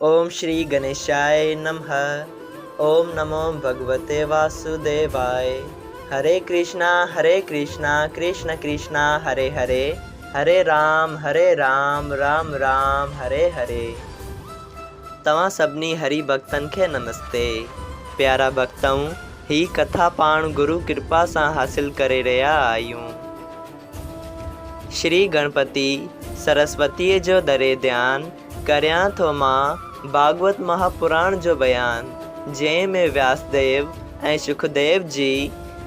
اوم شري گنيشاء نمه اوم نمو ڀڳوتي واسوديواء هري ڪرشنا هري ڪرشنا ڪرشن ڪرشنا هري هري هري رام هري رام رام رام هري هري. توهان سڀني هري ڀڳتن کي نمستي. پيارا ڀڳتؤ هي ڪٿا پاڻ گرو ڪرپا سان حاصل ڪري رهيا آهيون. شري گڻپتي سرسوتيء جو دري ڌيان ڪريان ٿو مان ڀاڳوت مها پراڻ جو بيان، جنهن ۾ وياسديو ۽ شڪديو جي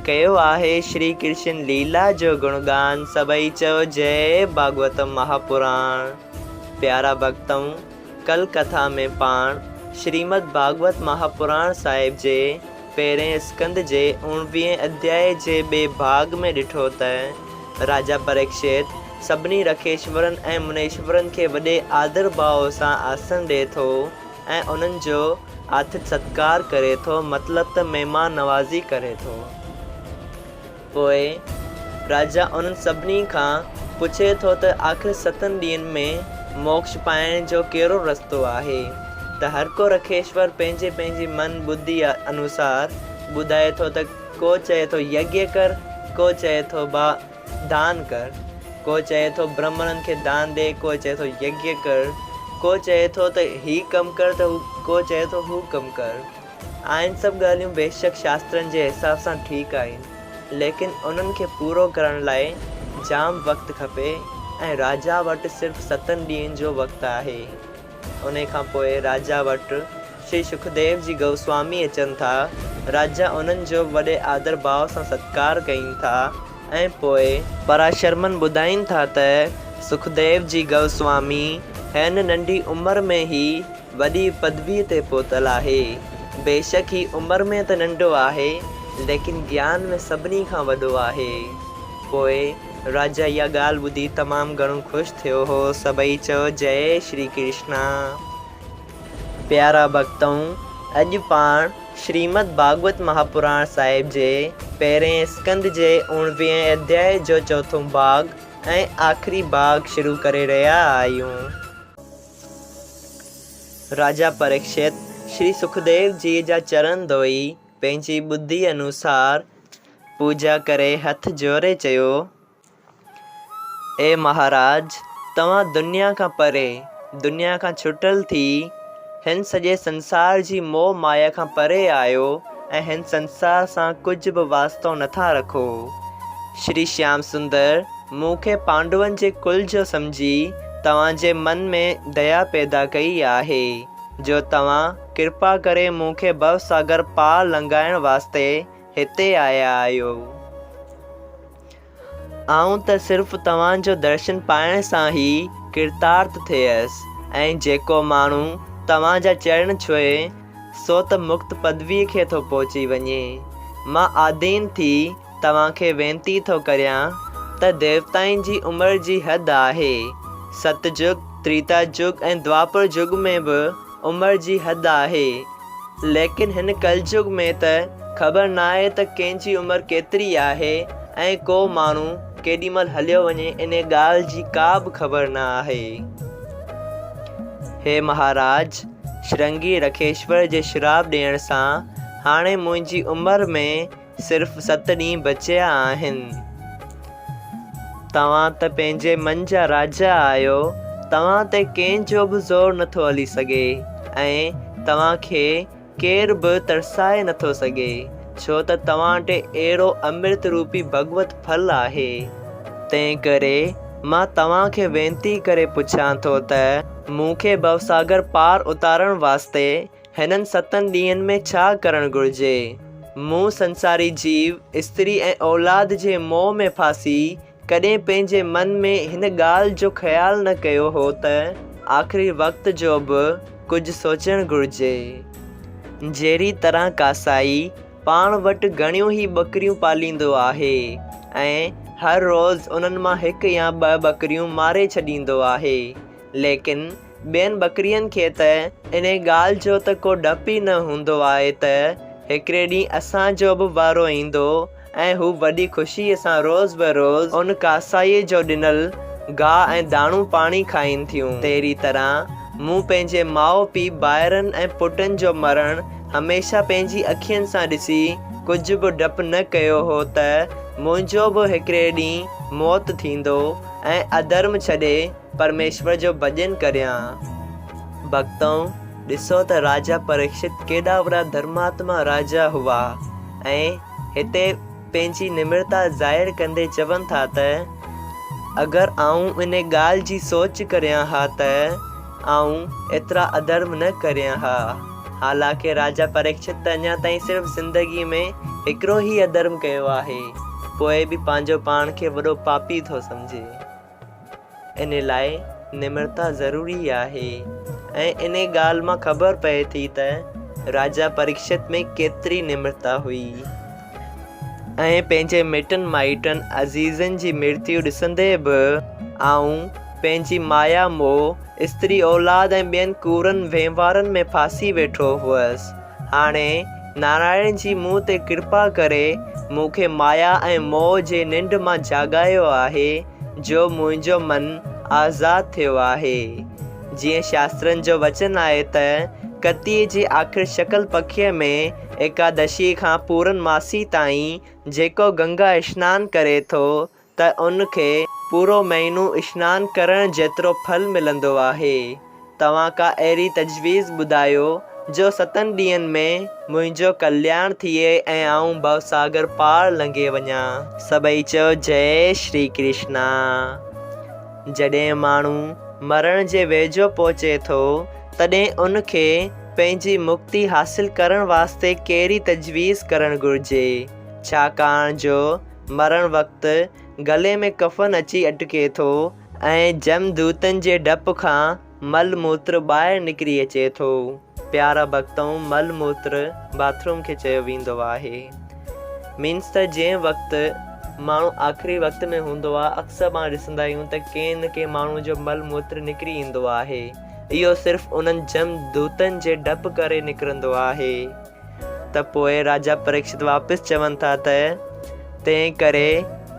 ڪيو آهي شري ڪرشن ليلا جو گڻگان سڀئي چئو جئي ڀاڳوتم مها پراڻ. پيارا ڀڳتؤ ڪل ڪٿا ۾ پاڻ شريمد ڀاڳوت مها پراڻ صاحب جي پهرئين اسڪنڌ جي اوڻويهين اڌيائي جي ٻئي ڀاڳ ۾ ڏٺو ته راجا پريڪشت سڀني رکيشورن ۽ منيشورن کي وڏي آدر ڀاء سان آسن ڏئي ٿو ۽ انهن جو آٿت ستڪار ڪري ٿو مطلب ته مهمان نوازي ڪري ٿو. پوء راجا انهن سڀني کان پڇي ٿو ته آخر ستن ڏينهن ۾ موڪش پائڻ جو ڪهڙو رستو آهي؟ ته هرڪو رکيشور پنهنجي پنهنجي من ٻڌي انوسار ٻڌائي ٿو ته ڪو چئي ٿو يگيه ڪر، ڪو چئي ٿو با دان ڪر، ڪو چئي ٿو برهمڻن کي دان ڏي، ڪو چئي ٿو يگيه ڪر، ڪو چئي ٿو ته هي ڪم ڪر ته ڪو چئي ٿو هو ڪم ڪر. آهن سڀ ڳالهيون بيشڪ شاسترن جي حساب سان ٺيڪ آهن ليڪن انهن کي پورو ڪرڻ لاء جام وقت کپي ۽ راجا وٽ صرف ستن ڏينهن جو وقت آهي. انهي کان پوء راجا وٽ شري شڪديو جي گوسوامي اچن ٿا. راجا انهن جو وڏي آدر ڀاء سان ستڪار ڪين ٿا ۽ پوء. پراشرمن ٻڌائين ٿا ته سکديو جي گوسوامي هن ننڍي عمر ۾ ئي وڏي پدويء تي پهتل آهي. بيشڪ هي عمر ۾ ته ننڍو آهي، ليڪن گيان ۾ سڀني کان وڏو آهي. پوء راجا اها ڳالهه ٻڌي تمام گهڻو خوش ٿيو هو. سڀئي چئو جئي شري ڪرشنا. پيارا ڀڳتؤ! اڄ پاڻ شريمد ڀاڳوت مهاپراڻ صاحب جي پهرئين اسڪنڌ جي اوڻويهين اڌيائي جو چوٿون ڀاڳ ۽ آخري ڀاڳ شروع ڪري رهيا آهيون. راجا پريڪشت شري سکديو جيء جا چرن ڌوئي پنهنجي ٻڌي انوسار پوڄا ڪري هٿ جوڙي چيو، اي مهاراج! توهان دنيا کان پري، دنيا کان ڇٽل ٿي، هن سڄي سنسار جي موهه مايا کان پري آهيو ۽ هن سنسار سان ڪجهه به واسطو نٿا رکو. شري شيام سندر مون کي پانڊون جي ڪل جو سمجهي توهان جي من ۾ ديا پيدا ڪئي آهي، جو توهان ڪرپا ڪري مون کي ڀوساگر پار لنگهائڻ واسطي هتي آيا آهيو. آئون ته صرف توهان جو درشن پائڻ سان ئي ڪرتارٿ ٿيس ۽ جيڪو ماڻهو توهان جا چرڻ ڇهي سو ته مڪت پدويء کي ٿو پهچي وڃي. مان آدين ٿي توهان کي وينتي ٿو ڪريان ته ديوتائن جي عمر جي حد آهي. ست جگ، تريتا جگ ۽ دوآپر جگ ۾ به عمر جي حد آهي. ليڪن هن ڪلجگ ۾ ته خبر ناهي ته ڪنهن جي عمر ڪيتري آهي ۽ ڪو ماڻهو ڪيڏي مهل هليو وڃي انهي ڳالهه جي ڪا به خبر نه آهي. هي مهاراج! شرنگي رکيشور جي شراب ڏيڻ سان هاڻي منهنجي عمر ۾ صرف ست ڏينهن بچيا آهن. توهان ته پنهنجي من جا راجا آهيو، توهان تي ڪنهن جو به زور نٿو هلي سگهي ۽ توهان کي ڪير به ترسائي نٿو سگهي، ڇو ته توهان ٽي اهڙو امرت روپي ڀڳوت ڦل آهي. تنهنڪري مان توهان کي وينتي ڪري پڇان ٿو ته مون کي ڀوساگر پار اتارڻ واسطي هنن ستن ڏينهن ۾ ڇا ڪرڻ گهرجي؟ مون سنساري جيو، استري ۽ اولاد جي موهه ۾ ڦاسي ڪڏهن پنهنجي من ۾ هن ڳالهه جو خيال نه ڪيو هو ته آخري وقت جو به ڪجهه سوچڻ گهرجي. جهڙي طرح ڪاسائي پاڻ وٽ گهڻيون ئي ٻڪريون پاليندو آهي ۽ هر روز انهن مان هڪ يا ٻه ٻڪريون ماري ڇڏيندو آهي، ليڪن ٻين ٻڪرين کي ته انهي ڳالهه جو ته ڪو ڊپ ئي نه هوندو آهي ته هڪڙي ڏينهن اسان جو به وارو ايندو ۽ هو وڏي خوشيء سان روز به روز ان ڪاسائيء جو ڏنل گاهه ۽ داڻو پاڻي کائين ٿيون. تهڙي طرح مون پنهنجي ماء پيء، ڀائرن ۽ پٽن جو مرڻ هميشه پنهنجي اکين سان ڏسي ڪجهه به ڊپ نه ڪيو هو ته منهنجو به هڪڙي ڏينهن موت ٿيندو ۽ اڌرم ڇڏي پرميشور جو ڀڄن ڪريان. ڀڳتؤ! ڏسو ته راجا پريڪشت ڪيڏا وڏا ڌرماتما راجا هئا ۽ هتي پنهنجي نمرتا ظاهر ڪندي چون ٿا ته اگر آئون ان ڳالهه جي سوچ ڪريان ها ته آئون ايترا اڌرم نه ڪريان ها. حالانڪه راجا پريڪشت ته اڃا تائين صرف زندگي ۾ هڪڙو ئي اڌرم ڪيو آهي، پوء به پنهنجو پاڻ کي وڏو پاپي ٿو سمجهي. ان لاء نمرتا ضروري آهي ۽ ان ڳالهه مان خبر پئي ٿي ته راجا پريڪشت ۾ ڪيتري نمرتا هئي ۽ پنهنجي مٽن مائٽن عزيزن جي مرتيو ڏسندي به آئون پنهنجي مايا موهه استري اولاد ۽ ٻين ڪوڙن وهنوارن ۾ ڦاسي ويٺو هئس. هاڻي نارائڻ جي مون تي ڪرپا ڪري مون کي مايا ۽ موهه جي ننڊ مان جاڳايو آهي، جو منهنجو من آزاد ٿيو آهي. جيئن شاسترن جو وچن آهي ته ڪتيء جي آخر شڪل پکيء ۾ ايڪادشيء کان پورن ماسي تائين جيڪو گنگا اشنان ڪري ٿو ته ان کي پورو مهينو اشنان ڪرڻ جيترو ڦل ملندو آهي. توهان ڪا اهڙي تجويز ٻڌايو جو ستن ڏينهن ۾ منهنجو ڪلياڻ ٿئي ۽ آئون ڀوساگر پار لنگهي وڃان. سڀئي چيو جئي شري ڪرشنا. جڏهن ماڻهو مرڻ جي ويجهو پهچي ٿو تڏهن ان کي پنهنجي مڪتي حاصل ڪرڻ واسطي ڪهڙي تجويز ڪرڻ گهرجي ڇاڪاڻ جو مرڻ وقت گلي ۾ ڪفن اچي اٽڪي ٿو ۽ جم دوتن جي ڊپ کان مل موتر ٻاهر نڪري اچي ٿو. پيارا ڀڳتؤ مل موتر باٿ روم کي چيو ويندو آهي. مينس ته جنهن وقت ماڻهو آخري وقت ۾ هوندو آهي اڪثر پاڻ ڏسندا آهيون ته ڪنهن نه ڪنهن ماڻهو جو مل موتر نڪري ايندو آهي. اهو صرف انهن جم دوتن جي ڊپ ڪري نڪرندو آهي. ته پوء راجا پريڪشت واپس چون ٿا ته، تنهن ڪري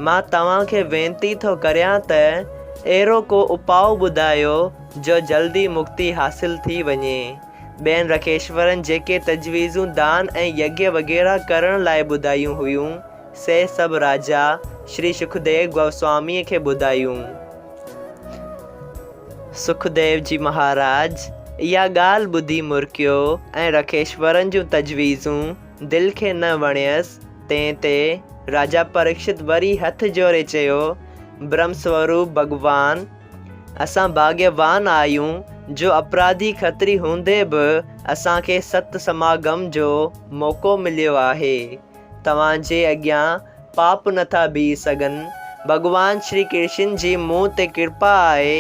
مان توهان کي وينتي ٿو ڪريان ته اهڙو ڪو اپاء ٻڌايو جو جلدي مڪتي حاصل ٿي وڃي. ٻين رکيشورن جيڪي تجويزون دان ۽ يگيه وغيره ڪرڻ لاء ٻڌايون هيون، سي سڀ راجا شري شڪديو گوسواميء کي ٻڌايون. سکديو جي مهاراج اها ڳالهه ٻڌي مرڪيو ۽ رکيشورن جون تجويزون دل کي نه وڻيس، تنهن تي راجا پريڪشت وري هٿ جوڙي چيو، برهم سوروپ ڀڳوان! اسان ڀاڳيوان آهيون جو اپراڌي کتري هوندي به اسان کي ست سماگم جو موقعو مليو آهي. توهان جي اڳيان پاپ نه ٿا بيهي سگهن. ڀڳوان شري ڪرشن جي مون تي ڪرپا آهي،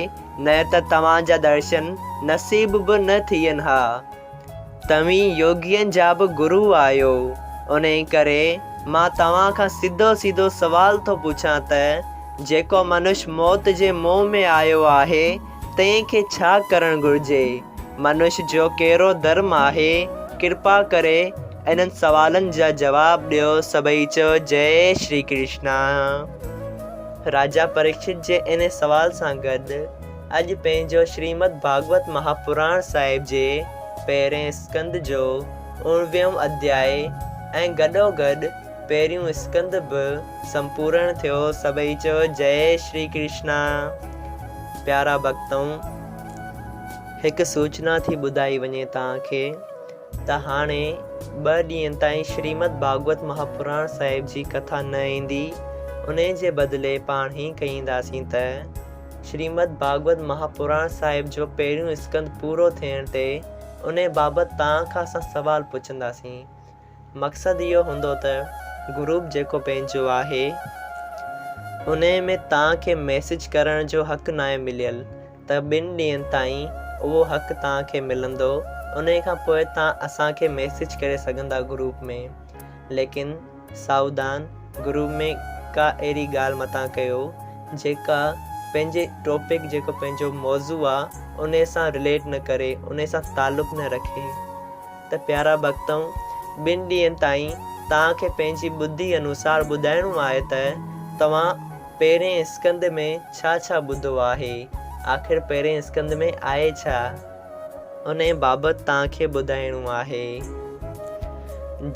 نه ته توهان جا درشن نصيب به نه ٿين ها. توهين يوگين جا به گرو آهيو، انهي ڪري مان توهان کان سڌو سڌو سوال ٿو پڇان ته جيڪو منش موت جي منهن ۾ آيو آهي، تنهن کي ڇا ڪرڻ گهرجي؟ منش جو ڪهڙو ڌرم آهي؟ ڪرپا ڪري انهن سوالن جا جواب ڏيو سڀئي چئو جئي شري ڪرشنا. راجا پريڪشت جي انهي سوال سان گڏ اڄ پنهنجو شريمد ڀاڳوت مهاپراڻ صاحب جي پهرين اسڪنڌ جو اڻويهون اڌيائي ۽ گڏوگڏ پهريون اسڪنڌ به سمپورڻ ٿيو سڀئي چئو جئي شري ڪرشنا. پيارا ڀڳتؤ! هڪ سوچنا ٿي ٻڌائي وڃي توهان کي. ته هاڻي ٻه ڏينهن تائين شريمد ڀاڳوت مهاپراڻ صاحب جي ڪٿا نه ايندي، انهي جي بدلي پاڻ هي ڪهينداسين ته شريمد ڀاڳوت مهاپراڻ صاحب جو پهريون اسڪنڌ پورو ٿيڻ تي انهي بابت توهان کان اسان سوال پڇنداسين. مقصد اهو هوندو ته گروپ جيڪو پنهنجو آهي انهي ۾ توهان کي ميسيج ڪرڻ جو حق ناهي مليل ته ٻن ڏينهن تائين اهو حق توهان کي ملندو انهي کان پوء توهان اسان کي ميسيج ڪري سگهندا گروپ ۾ ليڪن ساوڌان گروپ ۾ ڪا اهڙي ڳالهه متان ڪيو جيڪا پنهنجي ٽاپڪ جيڪو پنهنجو موضوع آ انهي سان رليٽ نه ڪري انهي سان تعلق نه رکي. ته پيارا ڀڳتؤ! ٻن ڏينهن تائين توهان کي پنهنجي ٻڌي انوسار ٻڌائڻو آهي ته توهان پهرئين اسڪنڌ ۾ ڇا ڇا ٻڌو آهي؟ آخر پهرئين اسڪنڌ ۾ آهي ڇا؟ انهي بابت توهان کي ٻڌائڻو آهي.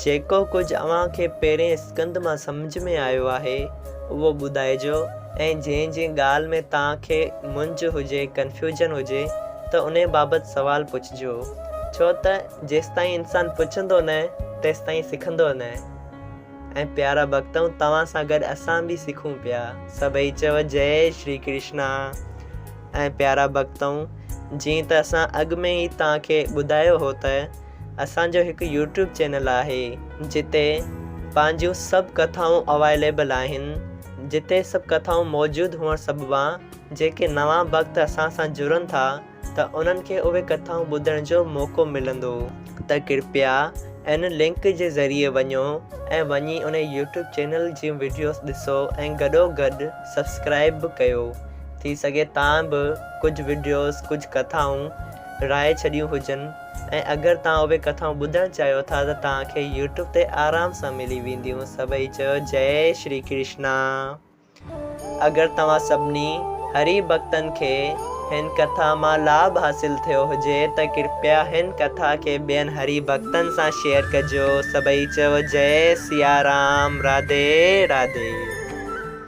جيڪو ڪجهه اوهان کي پهرين اسڪنڌ مان سمجهه ۾ آيو آهي اهو ٻڌائجو ۽ جنهن جنهن ڳالهه ۾ توهان کي مونجهه هجي، Confusion هجي، ته انهي بابت سوال پڇجو. ڇو ته جيستائين انسان پڇندو نه تيستائين سکندو نه. ۽ پيارا ڀڳتؤ توهان سان گڏ اسان به سکون پيا. سڀئي چئو جئي شري ڪرشنا. ۽ پيارا ڀڳتؤ جيئن ته اسان اڳ ۾ ئي توهان کي ٻڌايو هو ته اسان جو هڪ يوٽيوب چينل آهي جتي پنهنجون سڀ ڪٿائون اوائليبل آهن جتي سڀ ڪٿائون موجود هئڻ سببان جيڪي نوان ڀڳت اسان سان جڙن ٿا ته انهن کي اهي ڪٿائون ٻڌڻ جو موقعو ملندو ته ڪرپيا ان لنڪ جي ذريعي وڃو ۽ وڃي ان يوٽيوب چينل جون وڊيوز ڏسو ۽ گڏو گڏ سبسڪرائب به ڪيو ٿي سگهي تان به ڪجهه وڊيوز ڪجهه ڪٿائون رائي ڇڏيون هجن ۽ اگر تان اهي ڪٿائون ٻڌڻ چاهيو ٿا ته توهان کي يوٽيوب تي آرام سان ملي وينديون سڀئي چيو جئي شري ڪرشنا. اگر توهان سڀني هري ڀڳتن کي هن ڪٿا مان لاڀ حاصل ٿيو هجي ته ڪرپيا هن ڪٿا کي ٻين هري ڀڳتن سان شيئر ڪجو. سڀئي چئو جئي سيارام راڌي راڌي.